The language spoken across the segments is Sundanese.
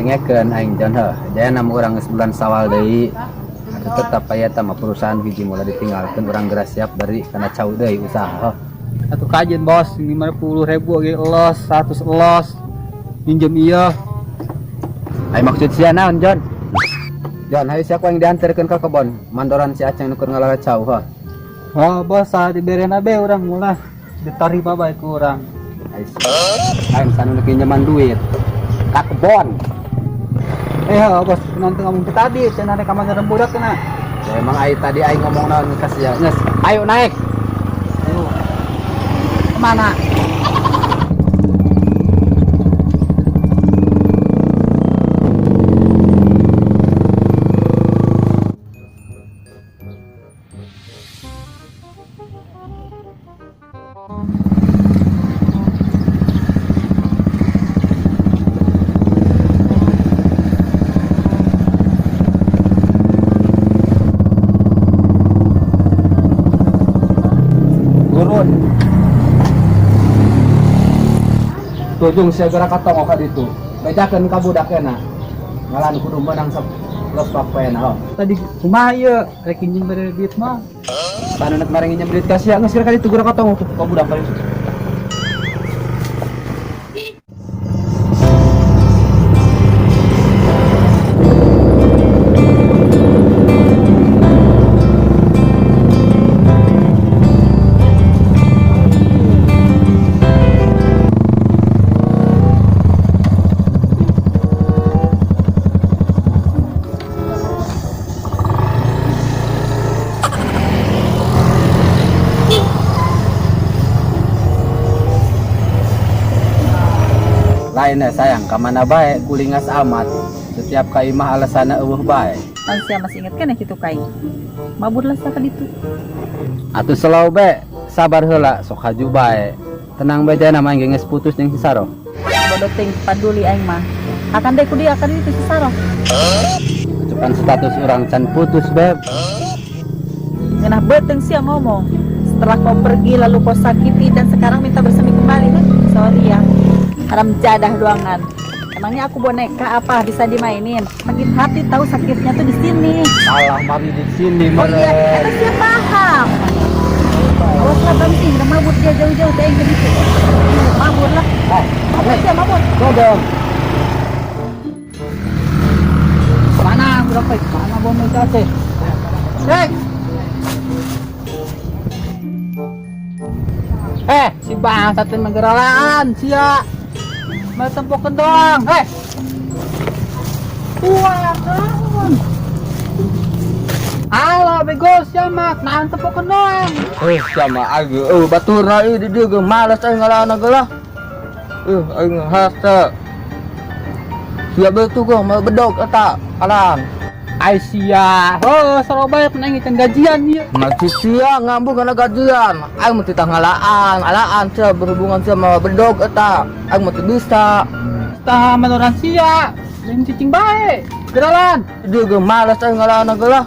Dengekeun aing Jon heuh. Jaya nama urang geus bulan Sawal deui. Atuh tetep aya eta mah perusahaan hiji moal ditinggalkeun urang geura siap bari kana cau deui usaha heuh. Atuh kajen bos, 50.000 ge elos, 100 elos. Minjem ieu. Ai maksud sia naon Jon? Jon, hayu sia ku aing dianterkeun ka kebon. Mandoran si Aceng nu keur ngalala cau heuh. Oh bos, saha diberena be urang mulah. Ditarima bae ku urang. Ai lain sanu nu pinjaman duit. Ka kebon. Eh heuh, bos, nanti ngomong ke tadi, cenah rek ka mandoran budak cenah. Ya, emang ai tadi aing ngomong naon ka sia. Geus, ayo naik. Ayo. Kemana? Turun. Tujung sia geura ka tongok ka ditu. Bejakeun ka budak na. Ngalan kudu meunang sok los papoena heuh. Tadi kumaha ieu? Rek injem bere duit mah. Sanu nek mareng nginjem duit ka sia geus geura ka ditu geura ka tongok tuh ka budak ka ditu. Lainnya sayang kamana bae kulingas amat. Setiap ka imah alasanna eueuh bae. Pan sia masih inget kan ya kitu ka aing. Mabur lah sia ka ditu. Atuh slow bae, sabar heula sok haju bae. Tenang bae jana mah geus putus jeung si Saroh. Bodoh teuing paduli aing mah. Akan deh ku dia akan itu si Saroh. Cuman status urang can putus beb. Ngeunah beuteung sia ngomong. Setelah kau pergi lalu kau sakiti dan sekarang minta bersemi kembali. Sorry ya. Haram jadah doangan. Emangnya aku boneka apa bisa dimainin? Sakit hati tahu sakitnya tuh di sini. Salah mami di sini, Oh iya, meren. eta sia paham. Awas lah banting, udah mabur dia jauh-jauh teh aing gitu. Mabur lah. Mabur sia mabur. Dodong. Mana budak teh? Mana boneka teh? Rek. Si bangsat teh menggeralaan sia. Mau tempokeun doang. Wah, naon? Alah bego sia mah, naon tempokeun doang. Sia mah aing baturna ieu di dieu ge males aing ngalaana ge lah. Aing hese. Sia beutu ge mah bedog eta alang. Ai sia, heuh sarobaya pun aing can gajian ieu. Masih sia ngambu kana gajian. Aing mah titah ngalaan, alaan sia berhubungan sia mah bedog eta. Aing mah teu bisa. Tah manoran sia, lain cicing bae. Geralan. Dia ge males aing ngalaana ge lah.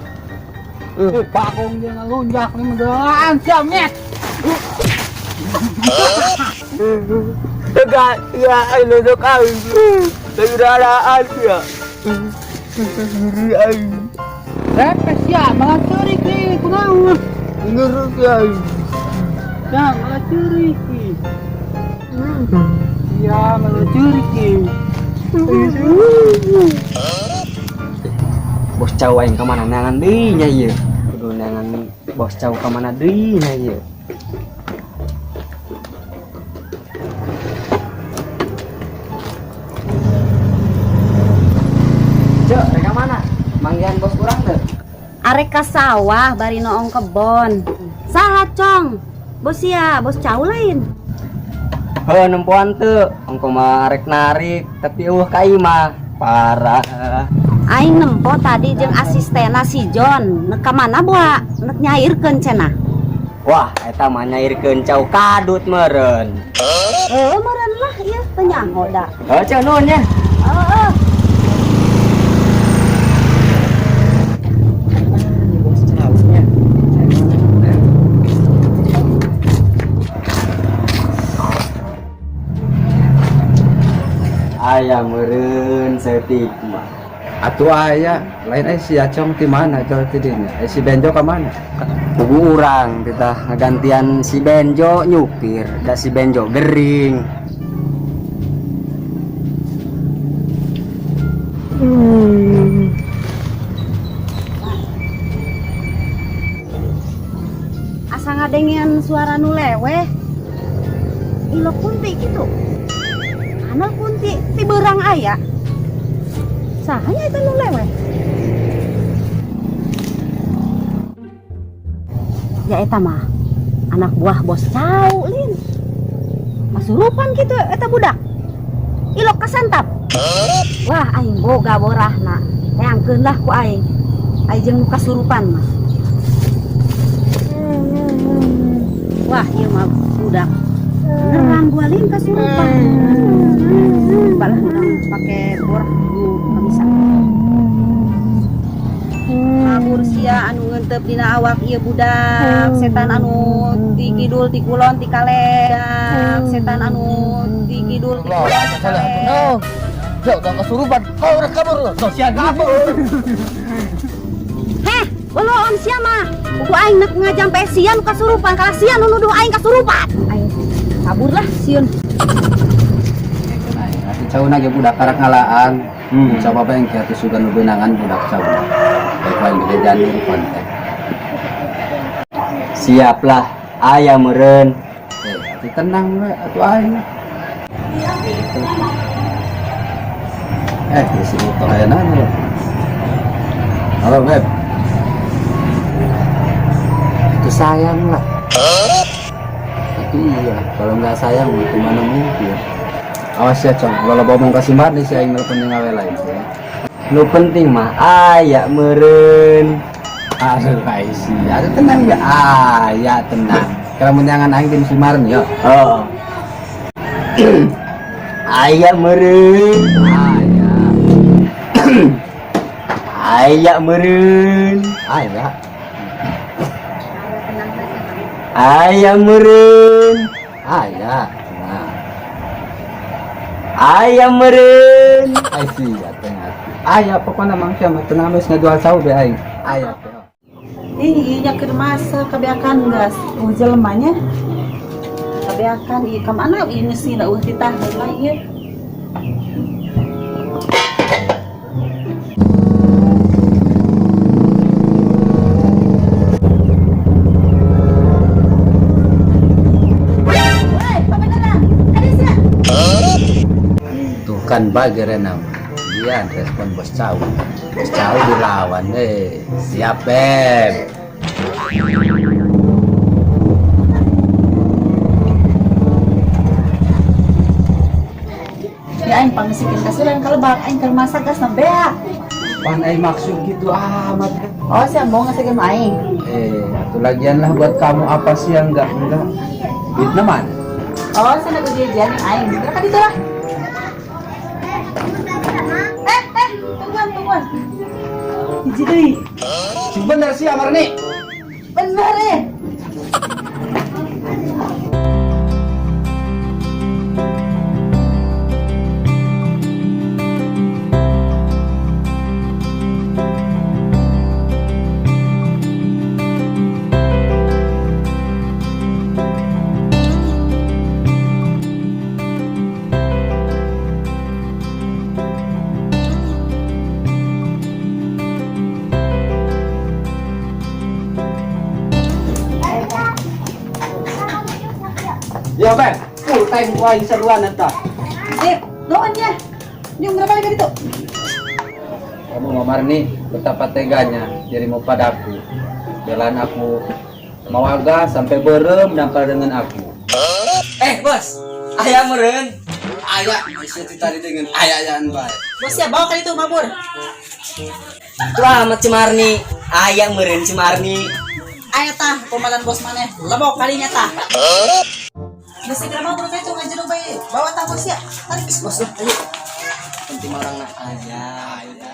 Bagong dia ngalunjak nih menggelaan sia nyet. Tegak ya aing lodok aing. Tegeralaan sia. Ngeri aing. Repes sia, malah ceurik nih, kunaon? Ngeri sia aing. Ya, malah ceurik nih. Iya, malah ceurik nih. Bos cau aing ka mana neangan deui nya ieu. Kudu neangan bos cau ka mana deui nya ieu. Cek, rek ka mana? Manggihan bos urang teu? Arek ka sawah bari noong kebon. Saha cong? Bos sia, bos cau lain. Heuh, nempoan teu. Ongko mah arek narik, tapi eueuh ka imah. Parah. Aing nempo tadi jeung asistena si John. Nek ka mana boa? Nek nyairkeun cenah. Wah, eta mah nyairkeun cau kadut meureun. Heuh, meureun lah ieu teu nyaho da. Heuh, ceu nuhun nya. Heeh. Bos caunya. Aya meureun meureun saeutik mah. Atuh aya, lain aya si Acong ti mana jauh ti dinya? Aya si Benjo ka mana? Kubu urang titah ngagantian si Benjo nyupir, da si Benjo gering. Asa ngadengean suara nu leweh. Ilo kunti gitu. Anal kunti ti beurang aya. Sahanya itu nu leweh. Ya eta mah anak buah bos cau lin. Masurupan gitu eta budak. Ilok kasantap. Wah aing boga borahna. Teangkeun lah ku aing. Aing jeung nu kasurupan mah. Wah, ieu mah budak. Beneran gua lin kasurupan. Balah urang pake borah nu bisa. Kabur sia anu ngentep dina awak ieu budak, setan anu ti kidul ti kulon ti kaler, setan anu ti kidul ti kulon ti kaler. Jauh, udah kesurupan. Kau udah kabur loh. Sosial kabur. Heh, boloon sia mah. Ku aing nek ngajampe sia nu kasurupan, kalah sia nu nuduh aing kasurupan. Aing kaburlah sieun. Atuh cauna ge budak karak ngalaan. Coba bae engke atuh sugan nu beunangan budak cauna. Baik lain gede janur konten. Siaplah, aya meureun. Atuh tenang we atuh aing. Si motor aya naon lo? Halo, Beb. Itu sayang lah. Itu iya, kalau nggak sayang itu mana mungkin. Awas ya, Cong. Kalau lo ngomong kasih Marni sih aing nelpon yang awe lain sih. Nu penting mah aya meureun. Aduh, aing sih. Aduh, tenang ya. Ah, ya tenang. Kalau menyangan aing tim si Marni yo. Oh. Aya meureun. Aya. Aya meureun. Aya. Aya meureun. Aya. Nah. Aya meureun. Ai sia tengah. Aya pokona mang sia mah tenang geus ngajual cau be aing. Aya teh. Ih, ieu nya keur masak kabeakan gas. Oh jelemanya. Kabeakan ieu ka mana ieu ngesina eueuh titah heula ieu. Woi, pabeneran. Ada sia. Tuh kan bagerena. Dia respon bos cau. Bos cau dilawan deh. Siap, Beb. Ya aing pangisikin kasuran kalebak aing keur masak gas na beak. Pan aing maksud gitu amat. Oh, siapa mau ngasihkeun mah aing? Atuh lagian lah buat kamu apa sih yang enggak? Duitna mana? Oh, sana ujian aing. Gerak ka ditu lah. Tungguan, tungguan. Hiji deui. Sing bener sih Marni. Bener eh. Ya, Ben. Full time ku aing seruan eta. Sip, nuhun ya. Nyung berapa kali itu? Kamu Mamar nih, betapa teganya dirimu padaku. Belaan aku mau agak sampai berem dampal dengan aku. Bos. Aya meureun. Aya, bisa ditarik dengan ayaan bae. Bos ya bawa kali itu mabur. Itu amat si Marni. Aya meureun si Marni. Aya tah, komalan bos maneh. Lebok kalinya tah. Geus segera mabur ka itu ngajero bae. Bawa tah bos ya. Tarik Bos, ayo. Penting orang aya. Aya.